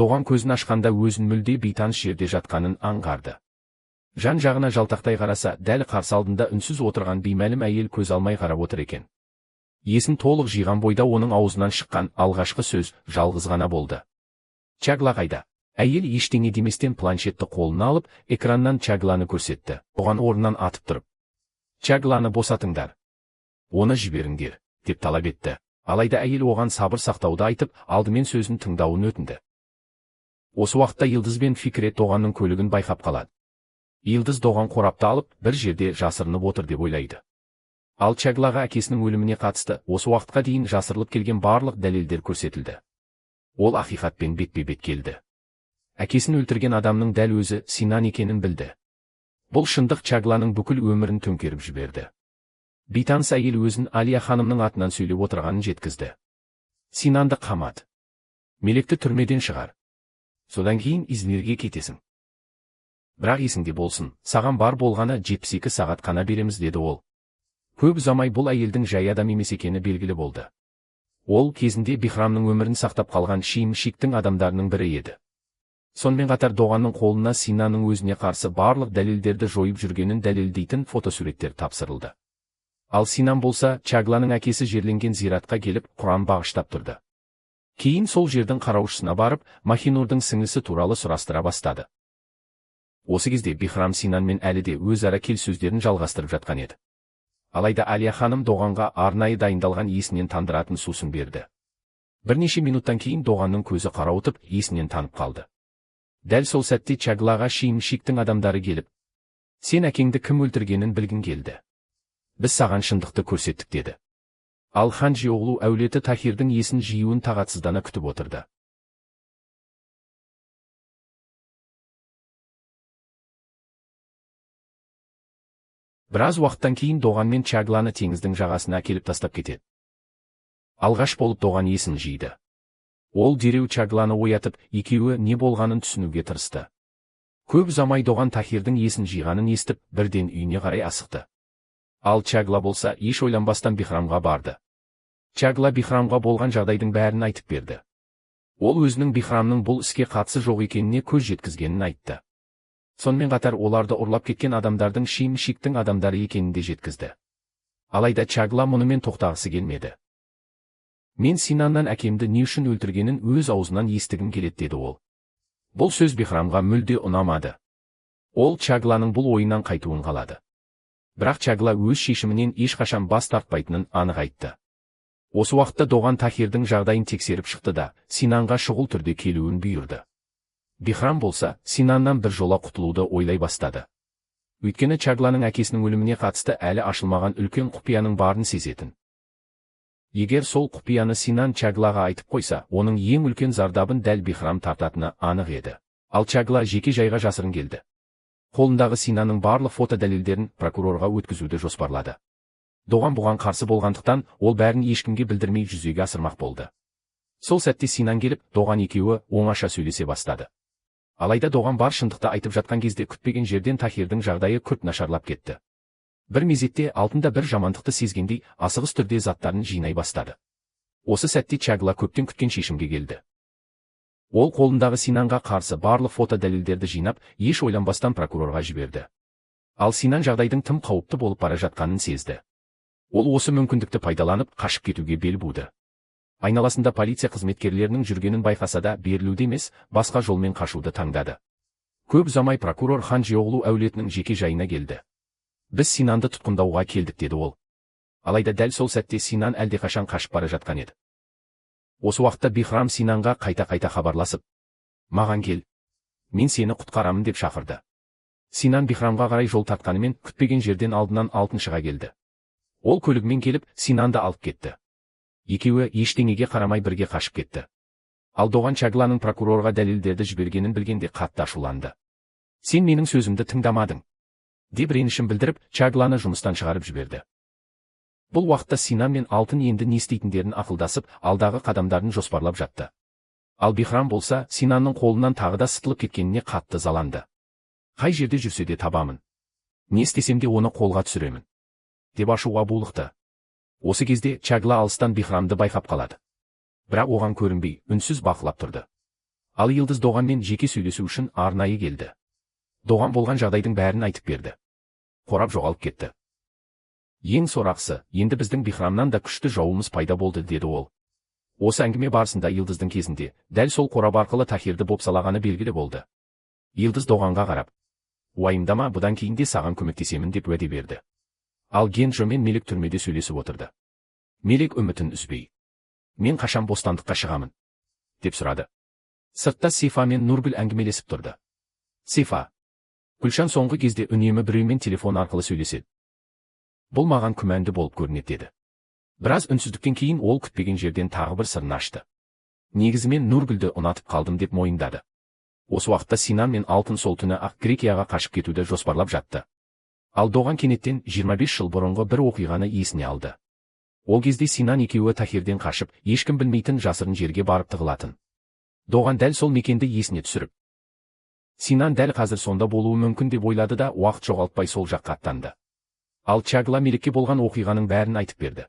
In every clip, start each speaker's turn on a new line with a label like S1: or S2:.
S1: Доған көзін ашқанда өзін мүлде бейтаныс жерде жатқанын аңғарды. Жан-жағына жалтақтай қараса, дәл қарсы алдында үнсіз отырған беймәлім әйел көз алмай қарап отыр екен. Есін толық жиған бойда оның аузынан шыққан алғашқы сөз жалғыз ғана болды. Чагла қайда? Әйел ештеңе деместен планшетті қолына алып, экраннан Чагланы көрсетті. Оған орнынан атып тұрып: «Чагланы босатыңдар. Оны жіберіңдер», – деп талап етті. Алайда әйел оған сабыр сақтауды айтып, алдымен сөзін тыңдауын өтінді. Осы уақытта Йылдыз бен Фикрет Доғанның көлігін байқап қалады. Йылдыз Доған қорапты алып, бір жерде жасырынып отыр деп ойлайды. Ал Чаглаға әкесінің өліміне қатысты осы уақытқа дейін жасырылып келген барлық дәлелдер көрсетілді. Ол ақиқатпен бетпе-бет келді. Әкесін өлтірген адамның дәл өзі Синан екенін білді. Бұл шындық Чагланың бүкіл өмірін төңкеріп жіберді. Бейтаныс әйел өзін Алия ханымның атынан сөйлеп отырғанын жеткізді. Синанды қамат. Мелекті түрмеден шығар. Содан кейін Измирге кетесің. Бірақ есіңде болсын, саған бар болғаны 72 сағат қана береміз, деді ол. Көп ұзамай бұл әйелдің жай адам емес екені белгілі болды. Ол кезінде Бихрамның өмірін сақтап қалған Шимшиктің адамдарының бірі еді. Сонымен қатар Доғанның қолына Синанның өзіне қарсы барлық дәлелдерді жойып жүргенін дәлелдейтін фотосуреттер тапсырылды. Ал Синан болса, Чагланың әкесі жерленген зиратқа келіп, Құран бағыштап тұрды. Кейін сол жердің қараушысына барып, Махинурдың сіңлісі туралы сұрастыра бастады. Осы кезде Бихрам Синанмен әлі де өзара келіссөздерін жалғастырып жатқан еді. Алайда Алия ханым Доғанға арнайы дайындалған есінен тандыратын сусын берді. Бірнеше минуттан кейін Доғанның көзі қарауытып, есінен танып қалды. Дәл сол сәтте Чаглаға Шимшиктің адамдары келіп: «Сен әкеңді кім өлтіргенін білгің келді. Біз саған шындықты көрсеттік», – деді. Ал Ханжиоғлу әулеті Тахирдің есін жиюын тағатсыздана күтіп отырды. Біраз уақыттан кейін Доған мен Чагланы теңіздің жағасына әкеліп тастап кетеді. Алғаш болып Доған есін жиды. Ол дереу Чагланы оятып, екеуі не болғанын түсінуге тырысты. Көп ұзамай Доған Тахирдің есін жиғанын естіп, бірден үйіне қарай асықты. Ал Чагла болса, еш ойланбастан Бихрамға барды. Чагла Бихрамға болған жағдайдың бәрін айтып берді. Ол өзінің Бихрамның бұл іске қатысы жоқ екеніне көз жеткізгенін айтты. Сонымен қатар оларды ұрлап кеткен адамдардың Шимшиктің адамдары екенін де жеткізді. Алайда Чагла мұнымен тоқтағысы келмеді. «Мен Синаннан әкемді не үшін өлтіргенін өз аузынан естігім келеді», – деді ол. Бұл сөз Бихрамға мүлде ұнамады. Ол Чагланың бұл ойынан қайтуын қалады. Бірақ Чагла өз шешімінен ешқашан бас тартпайтынын анық айтты. Осы уақытта Доған Тахирдің жағдайын тексеріп шықты да, Синанға шұғыл түрде келуін бұйырды. Бихрам болса, Синаннан бір жола құтылуды ойлай бастады. Өйткені Чагланың әкесінің өліміне қатысты әлі ашылмаған үлкен құпияның барын сезетін. Егер сол құпияны Синан Чаглаға айтып қойса, оның ең үлкен зардабын дәл Бихрам тартатыны анық еді. Ал Чагла жеке жайға жасырын келді. Қолындағы Синанның барлық фото дәлелдерін прокурорға өткізуді жоспарлады. Доған бұған қарсы болғандықтан, ол бәрін ешкімге білдірмей жүзеге асырмақ болды. Сол сәтте Синан келіп, Доған екеуі оңаша сөйлесе бастады. Алайда Доған бар шындықты айтып жатқан кезде күтпеген жерден Тахирдің жағдайы күрт нашарлап кетті. Бір мезетте алтында бір жамандықты сезгендей асығыс түрде заттарын жинай бастады. Осы сәтте Чагла көптен күткен шешімге келді. Ол қолындағы Синанға қарсы барлық фото дәлелдерді жинап, еш ойланбастан прокурорға жіберді. Ал Синан жағдайдың тым қауіпті болып бара жатқанын сезді. Ол осы мүмкіндікті пайдаланып, қашып кетуге бел буды. Айналасында полиция қызметкерлерінің жүргенін байқаса да, берілуді емес, басқа жолмен қашуды таңдады. Көп ұзамай прокурор Ханжиоғлу әулетінің жеке жайына келді. «Біз Синанды тұтқындауға келдік», – деді ол. Алайда дәл сол сәтте Синан әлдеқашан қашып бара жатқан еді. Осы уақытта Бихрам Синанға қайта-қайта хабарласып: «Маған кел. Мен сені құтқарамын», – деп шақырды. Синан Бихрамға қарай жол тартқанымен, күтпеген жерден алдынан алтын шыға келді. Ол көлігімен келіп, Синанды алып кетті. Екеуі ештеңеге қарамай бірге қашып кетті. Ал Доған Чагланың прокурорға дәлелдерді жібергенін білгенде қатты ашуланды. «Сен менің сөзімді тыңдамадың», – деп ренішін білдіріп, Чагланы жұмыстан шығарып жіберді. Бұл уақытта Синан мен Алтын енді не істейтіндерін ақылдасып, алдағы қадамдарын жоспарлап жатты. Ал Бихрам болса, Синанның қолынан тағы да сытылып кеткеніне қатты ызаланды. «Қай жерде жүрсе де табамын. Не істесем де оны қолға түсіремін», – деп ашуға булықты. Осы кезде Чагла алыстан Бихрамды байқап қалады. Бірақ оған көрінбей, үнсіз бақылап тұрды. Ал Йылдыз Доғанмен жеке сөйлесу үшін арнайы келді. Доған болған жағдайдың бәрін айтып берді. Қорап жоғалып кетті. Ең сорақысы, енді біздің Бихрамнан да күшті жауымыз пайда болды, деді ол. Осы әңгіме барысында Йылдыздың кезінде дәл сол қорап арқылы Тахирді бопсалағаны белгілі болды. Йылдыз Доғанға қарап, уайымдама, бұдан кейін де саған көмектесемін деп уәде берді. Ал Генжо мен Мелек түрмеде сөйлесіп отырды. Мелек үмітін үзбей, мен қашан бостандыққа шығамын, деп сұрады. Сыртта Сейфа мен Нұргүл әңгімелесіп тұрды. Сейфа, Гүлшан соңғы кезде үнемі біреумен телефон арқылы сөйлеседі. Бұл маған күмәнді болып көрінеді, деді. Біраз үнсіздіктен кейін ол күтпеген жерден тағы бір сырын ашты. Негізімен Нұргүлді ұнатып қалдым деп мойындады. Осы уақытта Синан мен Алтын сол түні ақ Грекияға қашып кетуді жоспарлап жатты. Ал Доған кенеттен 25 жыл бұрынғы бір оқиғаны есіне алды. Ол кезде Синан екеуі Тахирден қашып, ешкім білмейтін жасырын жерге барып тығылатын. Доған дәл сол мекенді есіне түсіріп, Синан дәл қазір сонда болуы мүмкін деп ойлады да, уақыт жоғалтпай сол жаққа аттанды. Ал Чагла Мелекке болған оқиғаның бәрін айтып берді.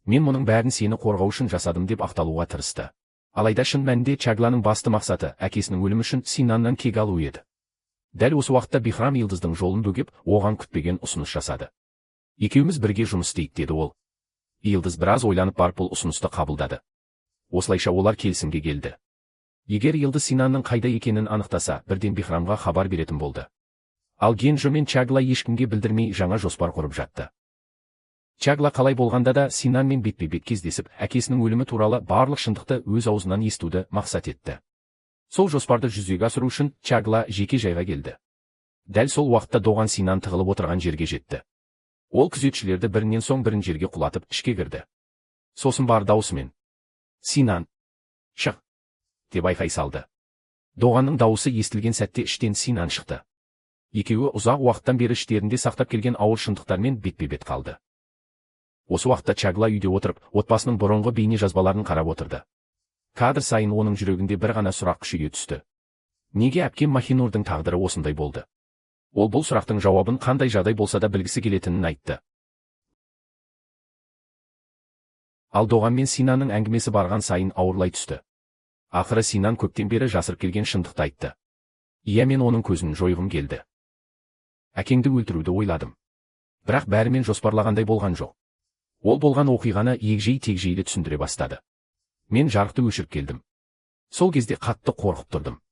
S1: Мен мұның бәрін сені қорғау үшін жасадым деп ақталуға тырысты. Алайда шын мәнінде Чагланың басты мақсаты әкесінің өлімі үшін Синаннан кек алу еді. Дәл осы уақытта Бихрам Йылдыздың жолын бөгеп, оған күтпеген ұсыныс жасады. Екеуміз бірге жұмыс істейік, деді ол. Йылдыз біраз ойланып барып бұл ұсынысты қабылдады. Осылайша олар келісімге келді. Егер Йылдыз Синанның қайда екенін анықтаса, бірден Бихрамға хабар беретін болды. Ал Генжо мен Чагла ешкімге білдірмей жаңа жоспар құрып жатты. Чагла қалай болғанда да Синанмен бетпе-бет кездесіп, әкесінің өлімі туралы барлық шындықты өз аузынан естуді мақсат етті. Сол жоспарды жүзеге асыру үшін Чагла жеке жайға келді. Дәл сол уақытта Доған Синан тығылып отырған жерге жетті. Ол күзетшілерді бірінен соң бірін жерге құлатып ішке кірді. Сосын бар дауысымен: «Синан, шық!» деп айқай салды. Доғанның дауысы естілген сәтте іштен Синан шықты. Екеуі ұзақ уақыттан бері іштерінде сақтап келген ауыр шындықтармен бетпе-бет қалды. Осы уақытта Чагла үйде отырып, отбасының бұрынғы бейне жазбаларын қарап отырды. Кадр сайын оның жүрегінде бір ғана сұрақ күшейе түсті. Неге әпкем Махинурдың тағдыры осындай болды? Ол бұл сұрақтың жауабын қандай жағдай болса да білгісі келетінін айтты. Ал Доған мен Синанның әңгімесі барған сайын ауырлай түсті. Ақыры Синан көптен бері жасырып келген шындықты айтты. Иә, мен оның көзін жойғым келді. Әкеңді өлтіруді ойладым. Бірақ бәрімен жоспарлағандай болған жоқ. Ол болған оқиғаны егжей-тегжейлі түсіндіре бастады. Мен жарықты өшіріп келдім. Сол кезде қатты қорқып тұрдым.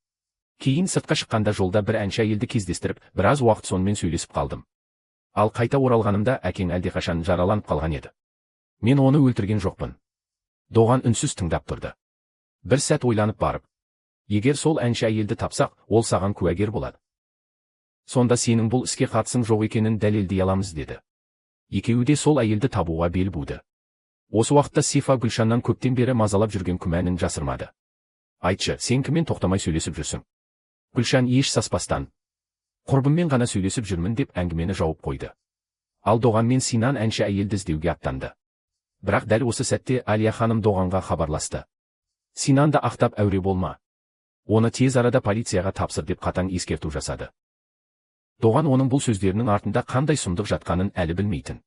S1: Кейін сыртқа шыққанда жолда бір әнші әйелді кездестіріп, біраз уақыт сонымен сөйлесіп қалдым. Ал қайта оралғанымда әкең әлдеқашан жараланып қалған еді. Мен оны өлтірген жоқпын. Доған үнсіз тыңдап тұрды. Бір сәт ойланып барып, егер сол әнші әйелді тапсақ, ол саған куәгер болады. Сонда сенің бұл іске қатысың жоқ екенін дәлелдей аламыз, деді. Екеуі де сол әйелді табуға бел буды. Осы уақытта Сейфа Гүлшаннан көптен бері мазалап жүрген күмәнін жасырмады. Айтшы, сен кіммен тоқтамай сөйлесіп жүрсің? Гүлшан еш саспастан, құрбыммен ғана сөйлесіп жүрмін деп әңгімені жауып қойды. Ал Доған мен Синан әнші әйелді іздеуге аттанды. Бірақ дәл осы сәтте Алия ханым Доғанға хабарласты. Синанды ақтап әуре болма. Оны тез арада полицияға тапсыр деп қатаң ескерту жасады. Доған оның бұл сөздерінің артында қандай сұмдық жатқанын әлі білмейтін.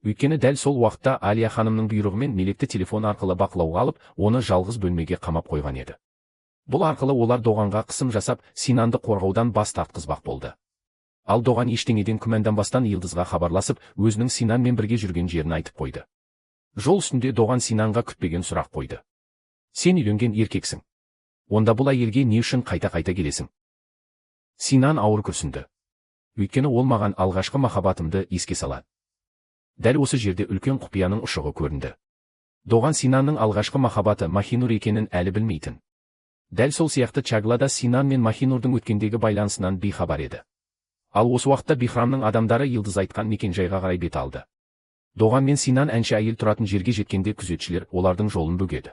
S1: Өйткені дәл сол уақытта Алия ханымның бұйрығымен Мелекті телефон арқылы бақылауға алып, оны жалғыз бөлмеге қамап қойған еді. Бұл арқылы олар Доғанға қысым жасап, Синанды қорғаудан бас тартқызбақ болды. Ал Доған ештеңеден күмәнданбастан Йылдызға хабарласып, өзінің Синанмен бірге жүрген жерін айтып қойды. Жол үстінде Доған Синанға күтпеген сұрақ қойды. Сен үйленген еркексің. Онда бұл әйелге не үшін қайта-қайта келесің? Синан ауыр күрсінді. Өйткені ол маған алғашқы махаббатымды еске салады. Дәл осы жерде үлкен құпияның ұшығы көрінді. Доған Синанның алғашқы махаббаты Махинур екенін әлі білмейтін. Дәл сол сияқты Чагла да Синан мен Махинурдың өткендегі байланысынан бейхабар еді. Ал осы уақытта Бихрамның адамдары Йылдыз айтқан мекенжайға қарай бет алды. Доған мен Синан әнші әйел тұратын жерге жеткенде күзетшілер олардың жолын бөгеді.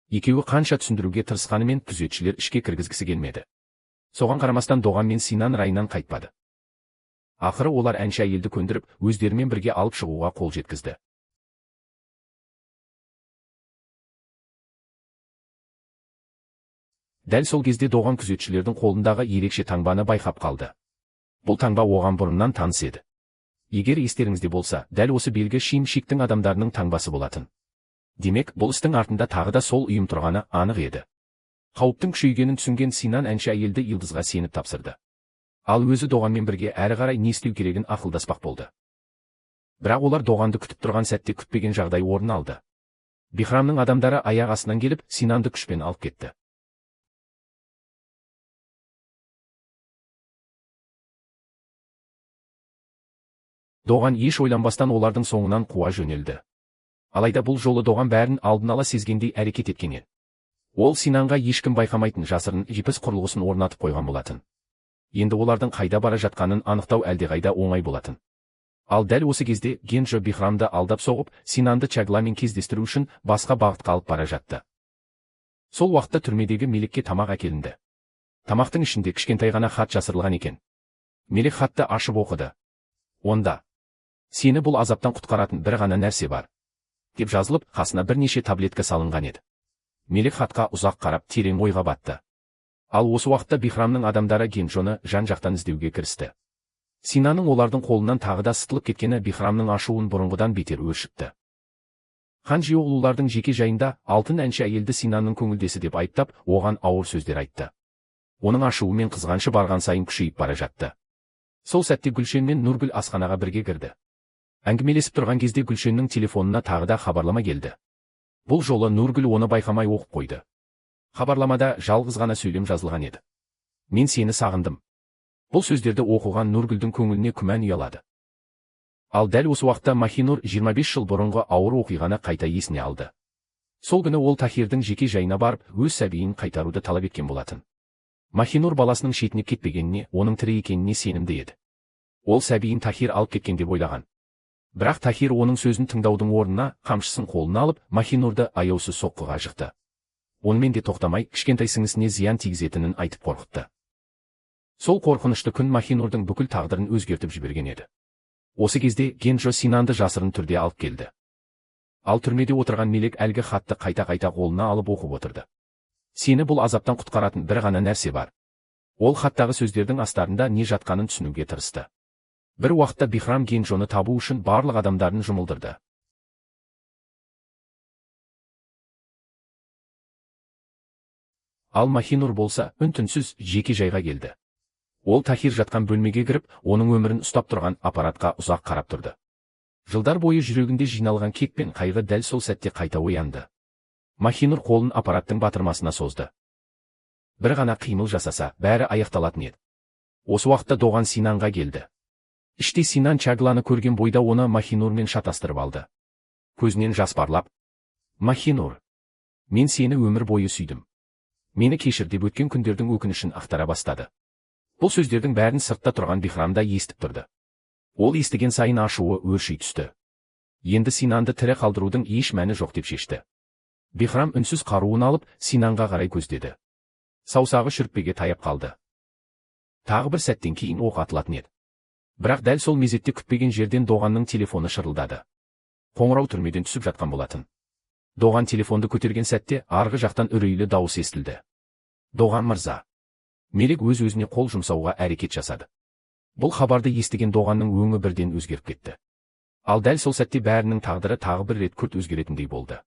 S1: Екеуі қанша түсіндіруге тырысқанымен күзетшілер ішке кіргізгісі келмеді. Соған қарамастан Доған мен Синан райынан қайтпады. Ақыры олар әнші әйелді көндіріп, өздерімен бірге алып шығуға қол жеткізді. Дәл сол кезде Доған күзетшілердің қолындағы ерекше таңбаны байқап қалды. Бұл таңба оған бұрыннан таныс еді. Егер естеріңізде болса, дәл осы белгі Шимшиктің адамдарының таңбасы болатын. Демек, бұл істің артында тағы да сол ұйым тұрғаны анық еді. Қауіптің күшейгенін түсінген Синан әнші әйелді Йылдызға сеніп тапсырды. Ал өзі Доғанмен бірге әрі қарай не істеу керегін ақылдаспақ болды. Бірақ олар Доғанды күтіп тұрған сәтте күтпеген жағдай орын алды. Бихрамның адамдары аяқ астынан келіп, Синанды күшпен алып кетті. Доған еш ойланбастан олардың соңынан қуа жөнелді. Алайда бұл жолы Доған бәрін алдын ала сезгендей әрекет еткен еді. Ол Синанға ешкім байқамайтын жасырын GPS құрылғысын орнатып қойған болатын. Енді олардың қайда бара жатқанын анықтау әлдеқайда оңай болатын. Ал дәл осы кезде Генджо Бихрамды алдап соғып, Синанды Чагламен кездестіру үшін басқа бағытқа алып бара жатты. Сол уақытта түрмедегі Мелекке тамақ әкелінді. Тамақтың ішінде кішкентай ғана хат жасырылған екен. Мелек хатты ашып оқыды. Онда: «Сені бұл азаптан құтқаратын бір ғана нәрсе бар», деп жазылып, қасына бірнеше таблетка салынған еді. Мелек хатқа ұзақ қарап, терең ойға батты. Ал осы уақытта Бихрамның адамдары Генджоны жан-жақтан іздеуге кірісті. Синанның олардың қолынан тағы да сытылып кеткені Бихрамның ашуын бұрынғыдан бетер өршітті. Ханжиоғлулардың жеке жайында алтын әнші әйелді Синанның көңілдесі деп айыптап, оған ауыр сөздер айтты. Оның ашуы мен қызғанышы барған сайын күшейіп бара жатты. Сол сәтте Гүлшен мен Нұргүл асханаға бірге кірді. Әңгімелесіп тұрған кезде Гүлшеннің телефонына тағы да хабарлама келді. Бұл жолы Нұргүл оны байқамай оқып қойды. Хабарламада жалғыз ғана сөйлем жазылған еді. «Мен сені сағындым». Бұл сөздерді оқыған Нұргүлдің көңіліне күмән ұялады. Ал дәл осы уақытта Махинур 25 жыл бұрынғы ауыр оқиғаны қайта есіне алды. Сол күні ол Тахирдің жеке жайына барып, өз сәбиін қайтаруды талап еткен болатын. Махинур баласының шетінеп кетпегеніне, оның тірі екеніне сенімді еді. Ол сәбиін Тахир алып кеткен деп ойлаған. Бірақ Тахир оның сөзін тыңдаудың орнына қамшысын қолына алып, Махинурды аяусыз соққыға жықты. Онымен де тоқтамай, кішкентай сіңлісіне зиян тигізетінін айтып қорқытты. Сол қорқынышты күн Махинурдың бүкіл тағдырын өзгертіп жіберген еді. Осы кезде Генджо Синанды жасырын түрде алып келді. Ал түрмеде отырған Мелек әлгі хатты қайта-қайта қолына алып оқып отырды. Сені бұл азаптан құтқаратын бір ғана нәрсе бар. Ол хаттағы сөздердің астарында не жатқанын түсінуге тырысты. Бір уақытта Бихрам Генджоны табу үшін барлық адамдарын жұмылдырды. Ал Махинур болса, үн-түнсіз жеке жайға келді. Ол Тахир жатқан бөлмеге кіріп, оның өмірін ұстап тұрған аппаратқа ұзақ қарап тұрды. Жылдар бойы жүрегінде жиналған кек пен қайғы дәл сол сәтте қайта оянды. Махинур қолын аппараттың батырмасына созды. Бір ғана қимыл жасаса, бәрі аяқталатын еді. Осы уақытта Доған Синанға келді. Іште Синан Чагланы көрген бойда оны Махинурмен шатастырып алды. Көзінен жас парлап: «Махинур, мен сені өмір бойы сүйдім. Мені кешір», деп өткен күндердің өкінішін ақтара бастады. Бұл сөздердің бәрін сыртта тұрған Бихрам да естіп тұрды. Ол естіген сайын ашуы өрши түсті. Енді Синанды тірі қалдырудың еш мәні жоқ деп шешті. Бихрам үнсіз қаруын алып, Синанға қарай көздеді. Саусағы шүріппеге таяп қалды. Тағы бір сәттен кейін оқ атылатын еді. Бірақ дәл сол мезетте күтпеген жерден Доғанның телефоны шырылдады. Қоңырау түрмеден түсіп жатқан болатын. Доған телефонды көтерген сәтте арғы жақтан үрейлі дауыс естілді. «Доған мырза». Мелек өз-өзіне қол жұмсауға әрекет жасады. Бұл хабарды естіген Доғанның өңі бірден өзгеріп кетті. Ал дәл сол сәтте бәрінің тағдыры тағы бір рет күрт өзгеретіндей болды.